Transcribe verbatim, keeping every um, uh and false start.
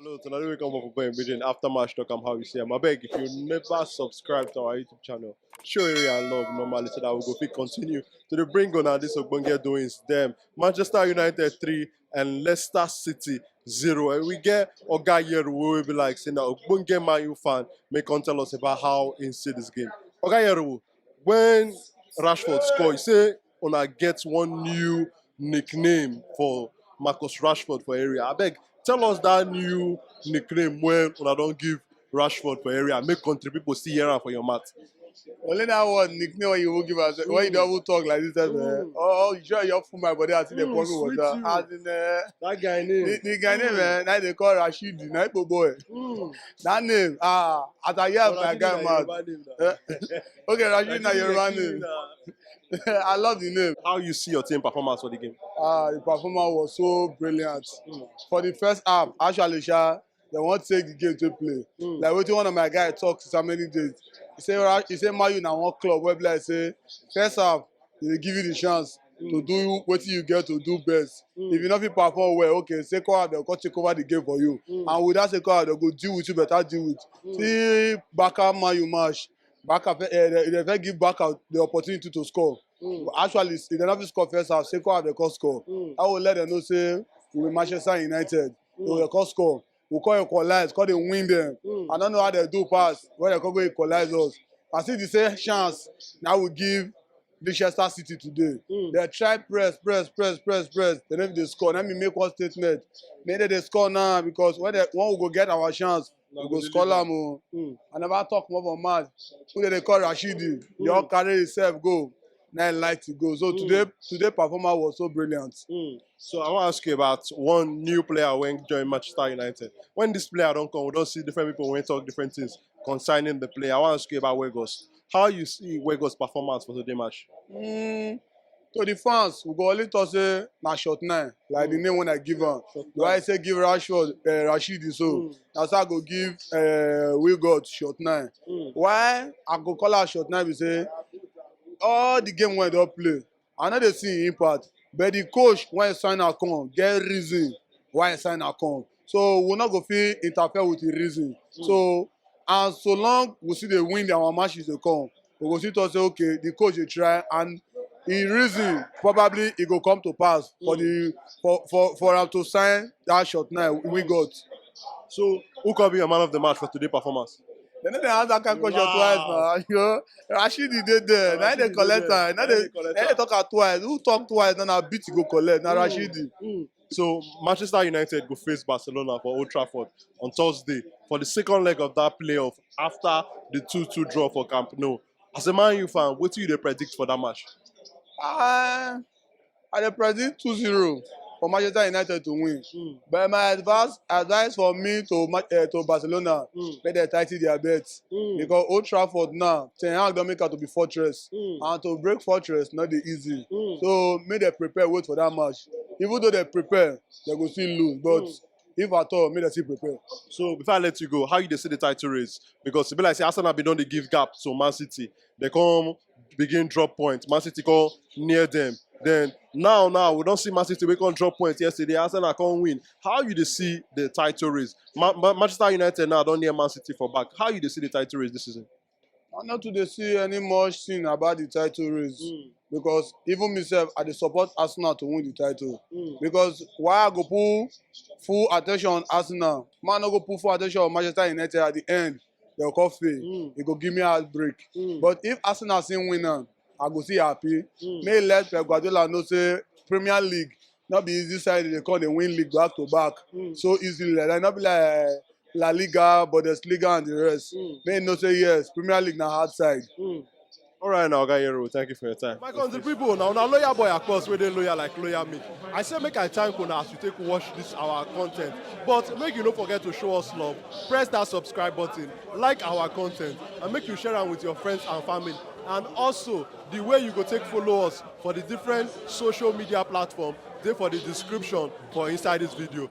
Hello, tonight we come up for Boy Meeting after match talk. I'm how you see him. I beg if you never subscribe to our YouTube channel, show area and love normally so that we go fit continue to the bring on this Ogbonge doings. Them Manchester United three and Leicester City zero. And we get Oga Yeru, we will be like saying that Ogbonge Man U fan may come tell us about how he see this game. Oga Yeru, when Rashford score, he say una get one new nickname for Marcus Rashford for area. I beg, tell us that new nickname when una don give Rashford for area. Make country people see here for your mat. Only that one nickname when you will give us when you don't talk like this. Mm. Oh, you sure you're for my body. I see the mm, bottle water. As in, uh, that guy name. The, the guy name, mm. Eh, now they call Rashid. Now boy. Mm. That name, ah, as I hear my guy mad. Eh? Okay, Rashid, now you're running. I love the name. How you see your team performance for the game? Ah, the performance was so brilliant. Mm. For the first half, actually, Sha, they won't take the game to play. Mm. Like what one of my guys talks so many days. He say, he say, Man U na one club where like say first half they give you the chance mm. to do what you get to do best. Mm. If you not perform well, okay, second half they'll take over the game for you. Mm. And with that second half, they'll go deal with you better, deal with. Mm. See, back up Man U match. Back up, uh, they, they give back out the opportunity to score. Mm. But actually, they never score first half, second half they can score. Mm. I will let them know say we Manchester United. Mm. They will score. We call equalize, call they win them. Mm. I don't know how they do pass. Where they can go equalize us. I see the same chance now we give Leicester City today. Mm. They try press, press, press, press, press. They never they score. Let me make one statement. Maybe they score now because when they when we go get our chance, we go score them. Oh. Mm. I never talk more for match. Who they call Rashidi? Mm. Your career itself go. Now light to go. So mm. today, today performance was so brilliant. Mm. So I want to ask you about one new player when joined Manchester United. When this player don't come, we don't see different people when talk different things concerning the player. I want to ask you about Weghorst. How you see Weghorst performance for today match? Mm, to the fans, we go only talk say na short nine, like mm. the name when I give am. Why I say give Rashford, uh, Rashid so. Mm. That's how I go give uh, Weghorst short nine. Mm. Why I go call her short nine? We say all the game when they play, I know they see impact, but the coach when sign her come get reason why sign her come. So we not go feel interfere with the reason. Mm. So and so long we see they win our matches they come, we go see to say okay, the coach they try and he reason probably it go come to pass for mm. the for for for am to sign that short nine we got. So who could be your man of the match for today performance? They never ask that kind of question wow. Twice now. You know, Rashidi did there. Now they collect her. Now they, they talk her twice. Who talk twice? Now, now beat go collect. Now mm. Rashidi. Mm. So Manchester United go face Barcelona for Old Trafford on Thursday for the second leg of that playoff after the two two draw for Camp Nou. As a Man U fan, what do you predict for that match? Uh, I dey predict two zero for Manchester United to win. Mm. But my advice advice for me to uh, to Barcelona, mm. Make dem tighten their bets. Mm. Because Old Trafford now, Ten Hag don make am to be fortress. Mm. And to break fortress no dey easy. Mm. So make dem prepare wait for that match. Even though they prepare, they go still lose. But mm. If at all, make dem still prepare. So before I let you go, how you dey see the title race? Because e be like say Arsenal bin don dey give gap to Man City. They come begin drop points. Man City come near them. Then now, now we don't see Man City. We come drop points yesterday. Arsenal come win. How you dey see the title race? Ma- Ma- Manchester United now don't near Man City for back. How you dey see the title race this season? I no too dey see any much thing about the title race mm. Because even myself, I dey support Arsenal to win the title mm. Because why I go put full attention on Arsenal, man no go put full attention on Manchester United at the end. They'll come fail. Mm. It go give me a heartbreak. Mm. But if Arsenal still win am, I go see happy. Mm. May let Pep Guardiola know say Premier League not be easy side they call the win league back to back mm. So easily like that. Not be like La Liga, Bundesliga, and the rest. Mm. May know say yes, Premier League na hard side. Mm. All right, now, Oga Yero, thank you for your time. My country people, now, now loyal boy, of course, where they loyal like loyal me. I say make I thank you now as you take watch this our content. But make you don't forget to show us love. Press that subscribe button, like our content, and make you share am with your friends and family. And also, the way you go take follow us for the different social media platform, they for the description for inside this video.